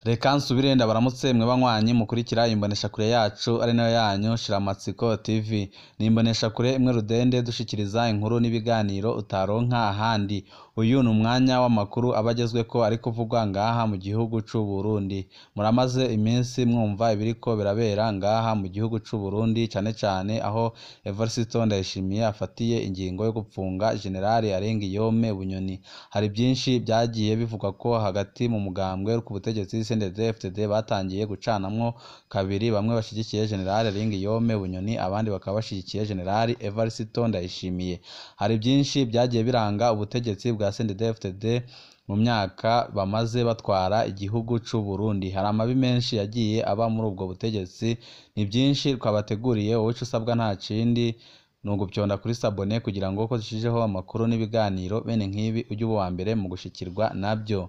Reka nsubire ndabaramutse mwe banywanyi mukurikira imboneshakure yacu ari nayo yanyu Shiramatsiko TV. Ni imboneshakure imwe rudende dushikiriza inkuru n'ibiganiro utaronka ahandi. Uyu ni umwanya w'amakuru aba agezweko ari kuvugwa ngaha mu gihugu c'u Burundi. Muramaze iminsi mwumva ibiriko birabera ngaha mu gihugu c'u Burundi, cane cane aho Evariste Ndayishimiye afatiye ingingo yo gupfunga General Arengiyome Bunyoni. Hari byinshi byagiye bivugwa ko hagati mu mugambwe ku butegetsi CNDD-FDD batangiye gucanamwo kabiri, bamwe bashigikiye General Arengiyome Bunyoni, abandi bakaba bashigikiye General Evariste Ndayishimiye. Hari byinshi byagiye biranga ubutegetsi bwa CNDD-FDD mu myaka bamaze batwara igihugu c'u Burundi. Hari amabi menshi yagiye aba muri ubwo butegetsi. Ni byinshi twabateguriye, wowe ico usabwa nta kindi ni ugupyonda kuri sabone kugira ngo uko dushijeho amakuru n'ibiganiro bene nk'ibi ujye uba uwa mbere mu gushikirwa nabyo.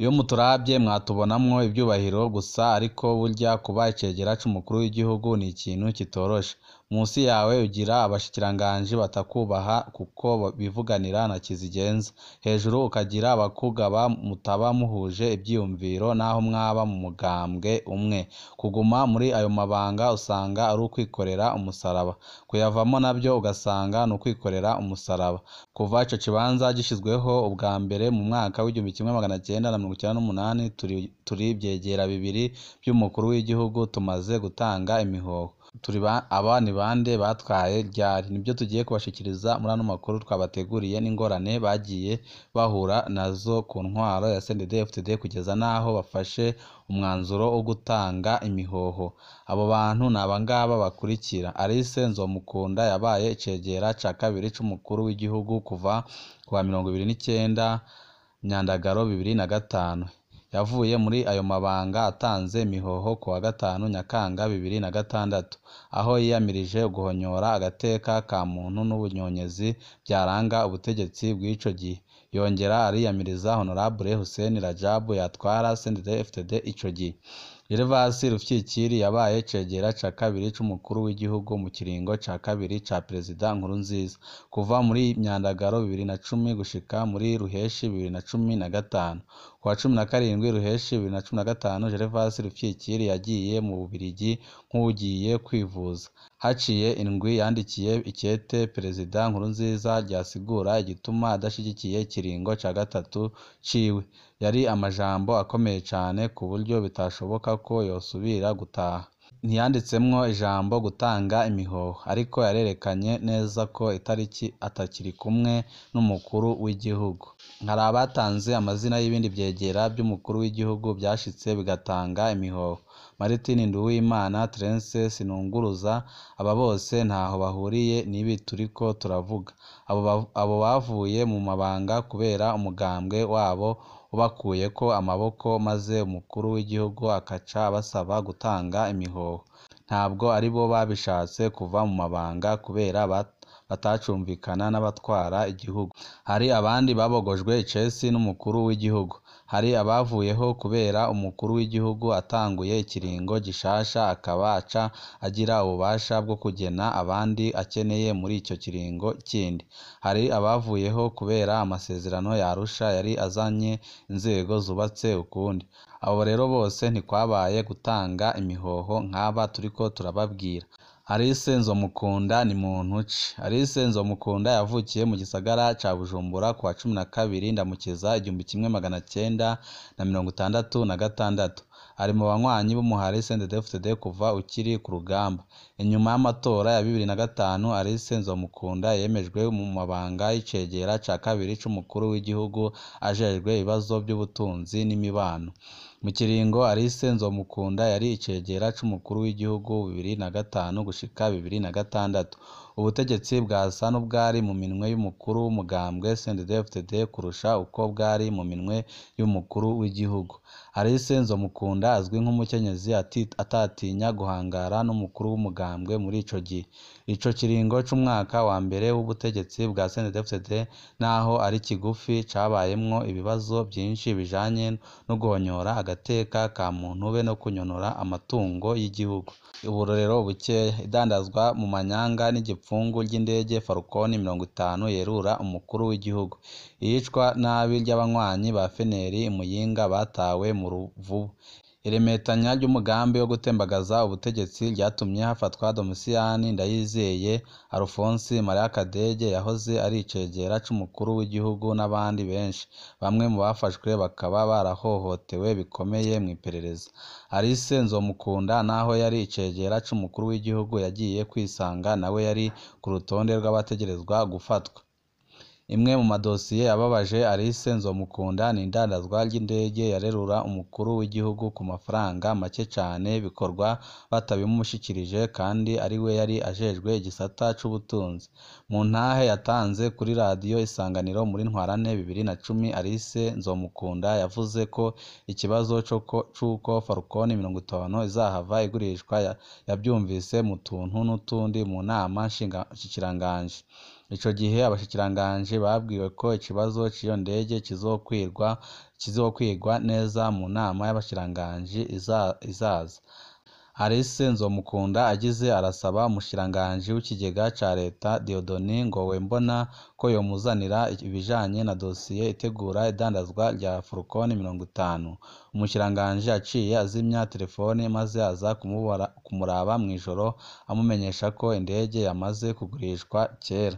Iyo muturabye mwatubonamwo ivyubahiro gusa, ariko burya kuba icegera c'umukuru w'igihugu ni ikintu kitoroshe. Munsi yawe ugira abashikiranganji batakubaha kuko bivuganira na kizigenza. Hejuru ukagira abakugaba mutaba muhuje ivyiyumviro naho mwaba mu mugambwe umwe. Kuguma muri ayo mabanga usanga ari ukwikorera umusaraba. Kuyavamo navyo ugasanga ni ukwikorera umusaraba. Kuva ico kibanza gishizweho ubwa mbere mu mwaka w'1998, turi ivyegera bibiri vy'umukuru w'igihugu tumaze gutanga imihoho. Aba ni bande batwaye ryari? Nibyo tugiye kubashikiriza muri ano makuru twabateguriye n'ingorane bagiye bahura nazo ku ntwaro ya CNDD-FDD kugeza n'aho bafashe umwanzuro wo gutanga imihoho. Abo bantu ni abangaba bakurikira: Alice Nzomukunda yabaye icegera ca kabiri c'umukuru w'igihugu kuva kuwa 29 Myandagaro 2005. Yavuye muri ayo mabanga atanze imihoho kuwa 5 Nyakanga 2006, aho yiyamirije guhonyora agateka ka muntu n'ubunyonyezi vyaranga ubutegetsi bw'ico gihe. Yongera ariyamiriza Honorable Hussein Rajab yatwara CNDD-FDD ico gihe. Gervas Rufyikiri yabaye icegera ca kabiri c'umukuru w'igihugu mu kiringo ca kabiri ca Perezida Nkurunziza, kuva muri Myandagaro 2010 gushika muri Ruheshi 2015. Kuwa 17 Ruheshi 2015, Gervas Rufyikiri yagiye mu Bubirigi nk'uwugiye kwivuza. Haciye indwi yandikiye ikete Perezida Nkurunziza ryasigura igituma adashigikiye ikiringo ca gatatu ciwe. Yari amajambo akomeye cane ku buryo bitashoboka ko yosubira gutaha. Ntiyanditsemwo ijambo gutanga imihoho, ariko yarerekanye neza ko itariki atakiri kumwe n'umukuru w'igihugu. Hari abatanze amazina y'ibindi vyegera vy'umukuru w'igihugu vyashitse bigatanga imihoho: Martin Nduwimana, Terence Sinunguruza. Aba bose ntaho bahuriye n'ibi turiko turavuga. Abo bavuye mu mabanga kubera umugambwe wabo ubakuyeko amaboko, maze umukuru w'igihugu akaca abasaba gutanga imihoho. Ntabwo aribo babishatse kuva mu mabanga kubera batacumvikana n'abatwara igihugu. Hari abandi babogojwe icesi n'umukuru w'igihugu. Hari abavuyeho kubera umukuru w'igihugu atanguye ikiringo gishasha akaba aca agira ububasha bwo kugena abandi akeneye muri ico kiringo kindi. Hari abavuyeho kubera amasezerano ya Arusha yari azanye inzego zubatse ukundi. Abo rero bose ntikwabaye gutanga imihoho nk'aba turiko turababwira. Alice Nzomukunda ni muntu ki? Alice Nzomukunda yavukiye mu gisagara ca Bujumbura kuwa 12 Ndamukiza 1966. Ari mu banywanyi b'umuhari CNDD-FDD kuva ukiri ku rugamba. Inyuma y'amatora ya 2005, Alice Nzomukunda yemejwe mu mabanga y'icegera ca kabiri c'umukuru w'igihugu ajejwe ibibazo vy'ubutunzi n'imibano. Mu kiringo Alice Nzomukunda yari icegera c'umukuru w'igihugu 2005 gushika 2006. Ubutegetsi bwasa n'ubwari mu minwe y'umukuru w'umugambwe CNDD-FDD kurusha uko bwari mu minwe y'umukuru w'igihugu. Alice Nzomukunda azwi nk'umukenyezi atatinya guhangara n'umukuru w'umugambwe muri ico gihe. Ico kiringo c'umwaka wa mbere w'ubutegetsi bwa CNDD-FDD naho ari kigufi, cabayemwo ibibazo vyinshi bijanye no guhonyora agateka ka muntu be no kunyonora amatungo y'igihugu. Uburorero bukeya: idandazwa mu manyanga n'igipfungu ry'indege Falcon 50 yerura umukuru w'igihugu, iyicwa nabi ry'abanywanyi ba FNL i Muyinga batawe mu ruvubu. Iremetanya ry'umugambi wo gutembagaza ubutegetsi ryatumye hafatwa Domitien Ndayizeye, Alphonse Mariya Kadege yahoze ari icegera c'umukuru w'igihugu n'abandi benshi. Bamwe mu bafashwe bakaba barahohotewe bikomeye mw'iperereza. Alice Nzomukunda naho yari icegera c'umukuru w'igihugu yagiye kwisanga nawe yari ku rutonde rw'abategerezwa gufatwa. Imwe mu madosiye yababaje Alice Nzomukunda ni idandazwa ry'indege yarerura umukuru w'igihugu ku mafaranga make cane, bikorwa batabimushikirije kandi ariwe yari ajejwe igisata c'ubutunzi. Mu ntahe yatanze kuri radiyo Isanganiro muri Ntwarante 2010, Alice Nzomukunda yavuze ko ikibazo c'uko Falcon 50 izahava igurishwa yavyumvise mu tuntu n'utundi mu nama nshikiranganji. Ico gihe abashikiranganji babwiwe ko ikibazo c'iyo ndege kizokwigwa neza mu nama y'abashikiranganji izaza. Alice Nzomukunda agize arasaba umushikiranganji w'ikigega ca leta Dieudonné Ngowembona ko yomuzanira ibijanye na dosiye itegura idandazwa rya Falcon 50. Umushikiranganji yaciye azimya telefoni maze aza kumuraba mw'ijoro amumenyesha ko indege yamaze kugurishwa kera.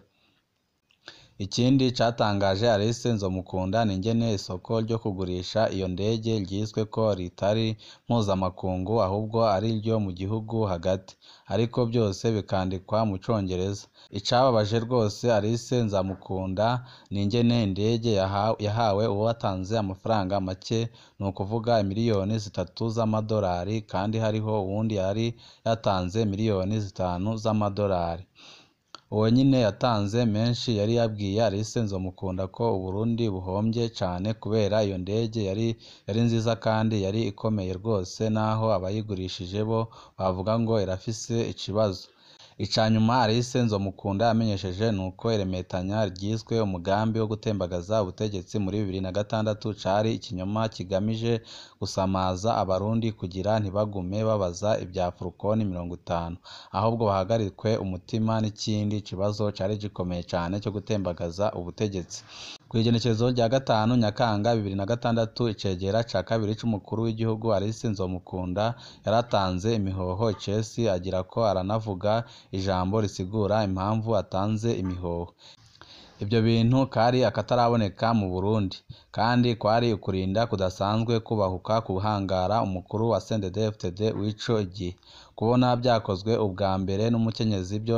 Ikindi catangaje Alice Nzomukunda ni ingene isoko ryo kugurisha iyo ndege ryiswe ko ritari mpuzamakungu ahubwo ari iryo mu gihugu hagati, ariko byose bikandikwa mu congereza. Icababaje rwose Alice Nzamukunda ni ingene indege yahawe uwatanze amafaranga make, ni ukuvuga imiliyoni 3 z'amadolari, kandi hariho uwundi yari yatanze miliyoni 5 z'amadolari. Uwo nyene yatanze menshi yari yabwiye Alice Nzomukunda ko Uburundi buhomvye cane kubera iyo ndege yari nziza kandi yari ikomeye rwose, naho abayigurishije bo bavuga ngo irafise ikibazo. Icanyuma Alice Nzomukunda yamenyesheje nuko iremetanya ryiswe umugambi wo gutembagaza ubutegetsi muri 2006 cari ikinyoma kigamije gusamaza abarundi kugira ntibagume babaza ivya Falcon 50, ahubwo bahagarikwe umutima n'ikindi kibazo cari gikomeye cane co gutembagaza ubutegetsi. Kw'igenekerezo rya 5 Nyakanga 2006, icegera ca kabiri c'umukuru w'igihugu Alice Nzomukunda yaratanze imihoho icesi, agirako aranavuga ijambo risigura impamvu atanze imihoho. Ivyo bintu kari akataraboneka mu Burundi, kandi kwari ukurinda kudasanzwe kubahuka kuhangara umukuru wa CNDD-FDD w'ico gihe. Kubona vyakozwe ubwa mbere n'umukenyezi vyo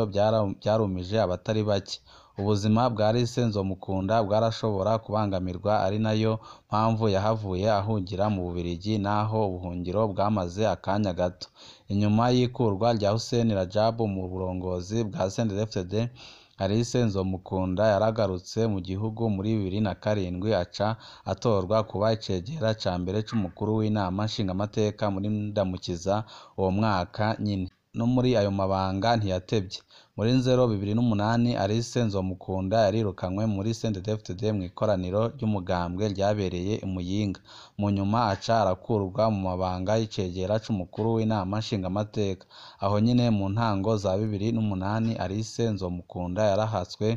vyarumije abatari bake. Ubuzima bwa Alice Nzomukunda bwarashobora kubangamirwa, ari nayo mpamvu yahavuye ahungira mu Bubiligi, naho ubuhungiro bwamaze akanya gato. Inyuma y'ikurwa rya Hussein Rajab mu burongozi bwa CNDD-FDD, Alice Nzomukunda yaragarutse mu gihugu muri 2007, aca atorwa kuba icegera ca mbere c'umukuru w'inama nshingamateka muri Ndamukiza uwo mwaka nyene. No muri ayo mabanga ntiyatevye. Muri Nzero 2008, Alice Nzomukunda yarirukanywe muri CNDD-FDD mw'ikoraniro ry'umugambwe ryabereye i Muyinga. Mu nyuma aca arakurwa mu mabanga y'icegera c'umukuru w'inama nshingamateka. Aho nyene mu ntango za 2008, Alice Nzomukunda yarahatswe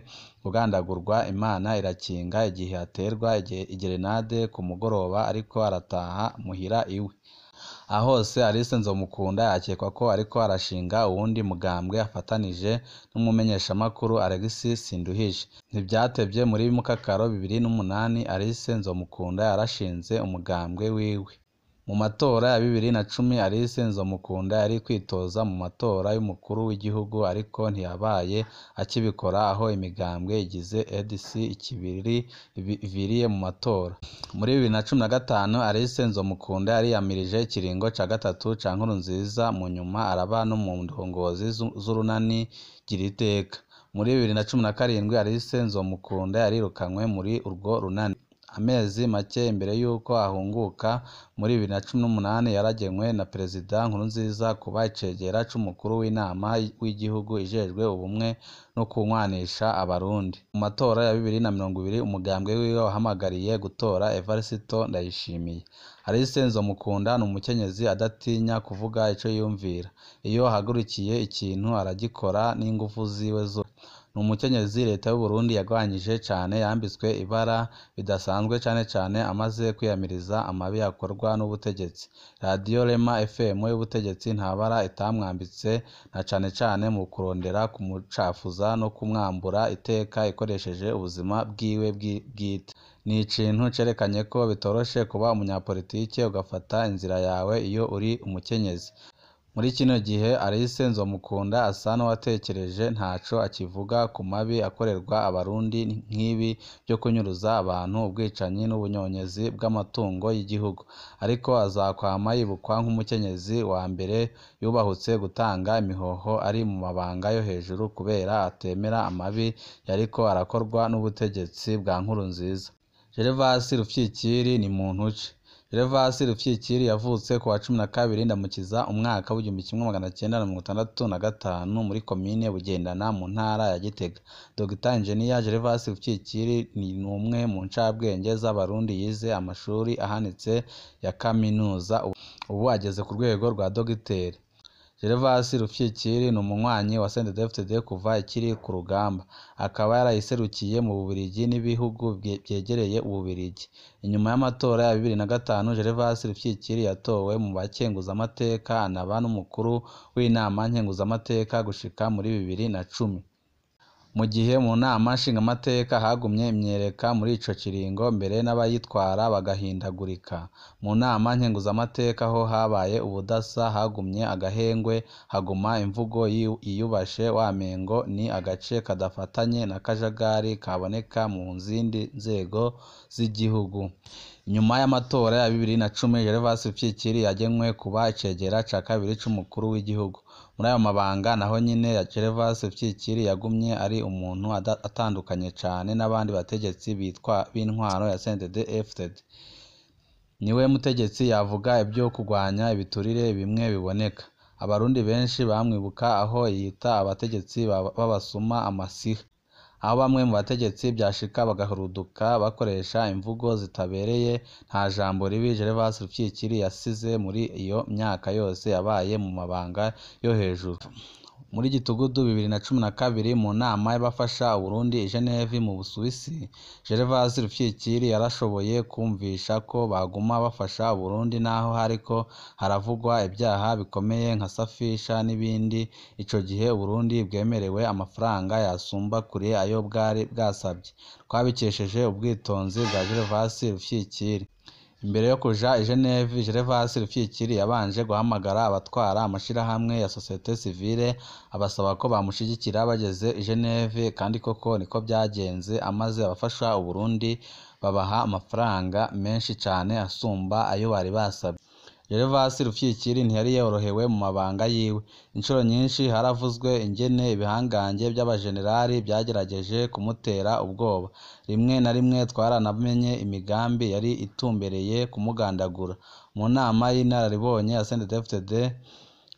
kugandagurwa, Imana irakinga igihe aterwa igerenade ku mugoroba ariko arataha muhira iwe. Aho hose Alice Nzomukunda yakekwa ko ariko arashinga uwundi mugambwe afatanije n'umumenyeshamakuru Alexis Sinduhije. Ntivyatevye muri Mukakaro 2008, Alice Nzomukunda yarashinze umugambwe wiwe. Mu matora ya 2010, Alice Nzomukunda yari kwitoza mu matora y'umukuru w'igihugu, ariko ntiyabaye akibikora aho imigambwe igize ADC ikibiri iviriye mu matora. Muri 2015, Alice Nzomukunda yariyamirije ikiringo ca gatatu ca Nkurunziza, mu nyuma araba no mu ndongozi z'urunani Giriteka. Muri 2017, Alice Nzomukunda yarirukanywe muri urwo runani. Amezi make imbere y'uko ahunguka muri 2018, yaragenywe na Perezida Nkurunziza kuba icegera c'umukuru w'inama w'igihugu ijejwe ubumwe no kunywanisha abarundi. Mu matora ya 2020, umugambwe wiwe wahamagariye gutora Evariste Ndayishimiye. Alice Nzomukunda ni umukenyezi adatinya kuvuga ico yiyumvira. Iyo ahagurukiye ikintu aragikora n'inguvu ziwe zose. Ni umukenyezi leta y'Uburundi yagwanyije cane, yambitswe ibara bidasanzwe cane cane amaze kwiyamiriza amabi akorwa n'ubutegetsi. Radiyo Rema FM y'ubutegetsi nta bara itamwambitse, na cane cane mu kurondera kumucafuza no kumwambura iteka ikoresheje ubuzima bwiwe bwite. Ni ikintu cerekanye ko bitoroshe kuba umunyapolitike ugafata inzira yawe iyo uri umukenyezi. Muri kino gihe Alice Nzomukunda asa n'uwatekereje, ntaco akivuga ku mabi akorerwa abarundi nk'ibi vyo kunyuruza abantu, ubwicanyi n'ubunyonyezi bw'amatungo y'igihugu. Ariko azakwama yibukwa nk'umukenyezi wa mbere yubahutse gutanga imihoho ari mu mabanga yo hejuru kubera atemera amabi yariko arakorwa n'ubutegetsi bwa Nkurunziza. Gervas Rufyikiri ni muntu ki? Gervas Rufyikiri yavutse ku wa 12 Ndamukiza umwaka w'1965 muri komine Bugendana mu ntara ya Gitega. Dr Engineer Gervas Rufyikiri ni umwe mu ncabwenge z'Abarundi, yize amashuri ahanitse ya kaminuza, ubu ageze ku rwego rwa dogiteri. Gervas Rufyikiri ni umunywanyi wa CNDD-FDD kuva ikiri ku rugamba, akaba yarayiserukiye mu Bubiligi n'ibihugu vyegereye Ububiligi. Inyuma y'amatora ya 2005, Gervas Rufyikiri yatowe mu bakenguzamateka, anaba n'umukuru w'inama nkenguzamateka gushika muri 2010. Mu gihe mu nama nshingamateka hagumye imyereka muri ico kiringo, mbere n'abayitwara bagahindagurika. Mu nama nkenguzamateka ho habaye ubudasa, hagumye agahengwe, haguma imvugo yiyubashe, wamengo ni agace kadafatanye n'akajagari kaboneka mu zindi nzego z'igihugu. Inyuma y'amatora ya 2010, Gervas Rufyikiri yagenwe kuba icegera ca kabiri c'umukuru w'igihugu. Muri ayo mabanga naho nyene Gervas Rufyikiri yagumye ari umuntu atandukanye cane n'abandi bategetsi b'intwaro ya CNDD-FDD. Niwe mutegetsi yavuga ivyo kugwanya ibiturire bimwe biboneka. Abarundi benshi bamwibuka aho yita abategetsi b'abasuma amasiha, aho bamwe mu bategetsi vyashika bagahuruduka bakoresha imvugo zitabereye. Nta jambo ribi Gervas Rufyikiri yasize muri iyo myaka yose yabaye mu mabanga yo hejuru. Muri Gitugudu 2012, mu nama y'abafasha Uburundi i Geneve mu Busuwisi, Gervas Rufyikiri yarashoboye kumvisha ko baguma bafasha Uburundi naho hariko haravugwa ivyaha bikomeye nka Safisha n'ibindi. Ico gihe Uburundi bwemerewe amafaranga yasumba kure ayo bwari bwasavye. Twabikesheje ubwitonzi bwa Gervas Rufyikiri. Imbere yo kuja i Geneve, Gervas Rufyikiri yabanje guhamagara abatwara amashirahamwe ya societe civile, abasaba ko bamushigikira bageze i Geneve, kandi koko niko vyagenze, amaze abafasha Uburundi babaha amafaranga menshi cane asumba ayo bari basavye. Gervas Rufyikiri ntiyari yorohewe mu mabanga yiwe. Incuro nyinshi haravuzwe ingene ibihangange vy'abajenerali vyagerageje kumutera ubwoba. Rimwe na rimwe twaranamenye imigambi yari itumbereye kumugandagura. Mu nama y'inararibonye ya CNDD-FDD,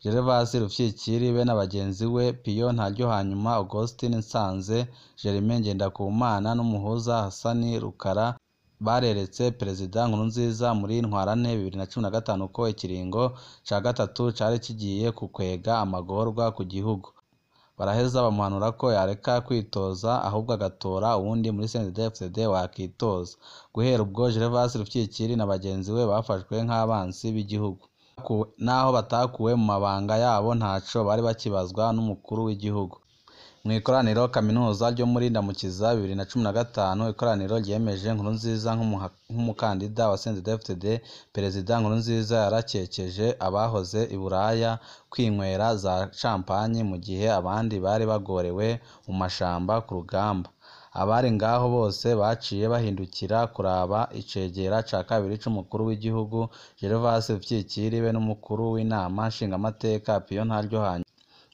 Gervas Rufyikiri be na bagenzi we Pio Ntaryohanyuma, Augustin Nsanze, Germain Ngendakumana n'umuhuza Hasani Rukara bareretse Perezida Nkurunziza muri Ntwarante 2015 ko ikiringo ca gatatu cari kigiye kukwega amagorwa ku gihugu. Baraheza bamuhanura ko yareka kwitoza ahubwo agatora uwundi muri CNDD-FDD wakitoza. Guhera ubwo Gervas Rufyikiri na bagenzi we bafashwe nk'abansi b'igihugu. Naho batakuwe mu mabanga yabo, ntaco bari bakibazwa n'umukuru w'igihugu. Mw'ikoraniro kaminuza ryo muri Ndamukiza 2015, ikoraniro ryemeje Nkurunziza nk'umukandida wa CNDD-FDD. Perezida Nkurunziza yarakekeje abahoze i Buraya kwinywera za champagne mu gihe abandi bari bagorewe mu mashamba ku rugamba. Abari ngaho bose baciye bahindukira kuraba icegera ca kabiri c'umukuru w'igihugu Gervas Rufyikiri be n'umukuru w'inama nshingamateka Pio Ntaryohanyuma.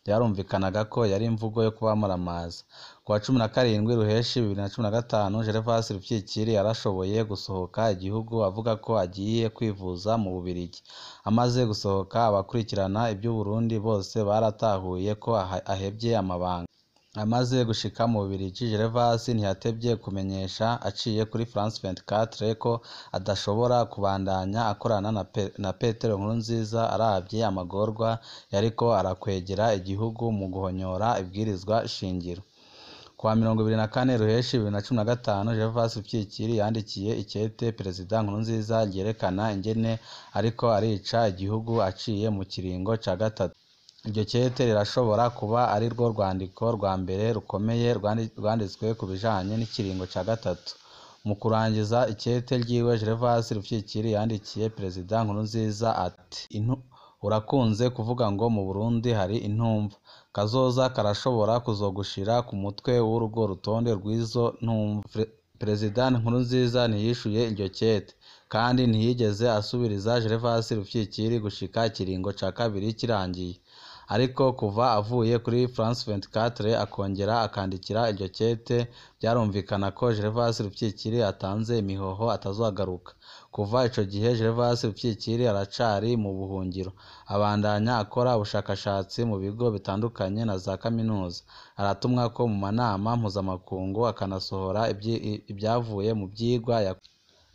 Byarumvikanaga ko yari imvugo yo kubamaramaza. Ku wa 17 Ruheshi 2015, Gervas Rufyikiri yarashoboye gusohoka igihugu avuga ko agiye kwivuza mu Bubiligi. Amaze gusohoka, abakurikirana ivy'Uburundi bose baratahuye ko ahevye amabanga. Amaze gushika mu Bubiligi, Gervas ntiyatevye kumenyesha aciye kuri France 24 ko adashobora kubandanya akorana na Petero Nkurunziza aravye amagorwa yariko arakwegera igihugu mu guhonyora ibwirizwa shingiro. Kuwa 24 Ruheshi 2015, Gervas Rufyikiri yandikiye ikete Perezida Nkurunziza ryerekana ingene ariko arica igihugu aciye mu kiringo ca gatatu. Iryo kete rirashobora kuba arirwo rwandiko rwa mbere rukomeye rwanditswe ku bijanye n'ikiringo ca gatatu. Mu kurangiza ikete ryiwe, Gervas Rufyikiri yandikiye Perezida Nkurunziza ati: "Urakunze kuvuga ngo mu Burundi hari intumva. Kazoza karashobora kuzogushira ku mutwe w'urwo rutonde rw'izo ntumva." Perezida Nkurunziza ntiyishuye iryo kete, kandi ntiyigeze asubiriza Gervas Rufyikiri gushika ikiringo ca kabiri kirangiye. Ariko kuva avuye kuri France 24 akongera akandikira iryo kete, byarumvikana ko Gervas Rufyikiri atanze imihoho atazogaruka. Kuva ico gihe Gervas Rufyikiri aracari mu buhungiro, abandanya akora ubushakashatsi mu bigo bitandukanye na za kaminuza, aratumwako mu manama mpuzamakungu, akanasohora ibyavuye mu vyigwa.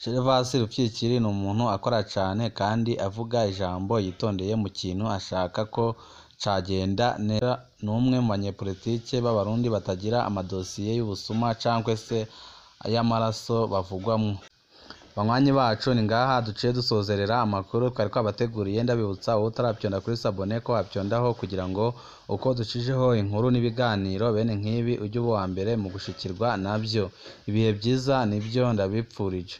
Gervas Rufyikiri ni umuntu akora cane kandi avuga ijambo yitondeye mu kintu ashaka ko cagenda neza. Ni umwe mu banyepolitike b'abarundi batagira amadosiye y'ubusuma cankwe se ay'amaraso bavugwamwo. Banywanyi bacu, ni ngaha duciye dusozerera amakuru twari twabateguriye. Ndabibutsa wowe utaravyonda kuri s'abonner ko wapyondaho kugira ngo uko ducijeho inkuru n'ibiganiro bene nk'ibi ujye uba uwa mbere mu gushikirwa navyo. Ibihe vyiza nivyo ndabipfurije.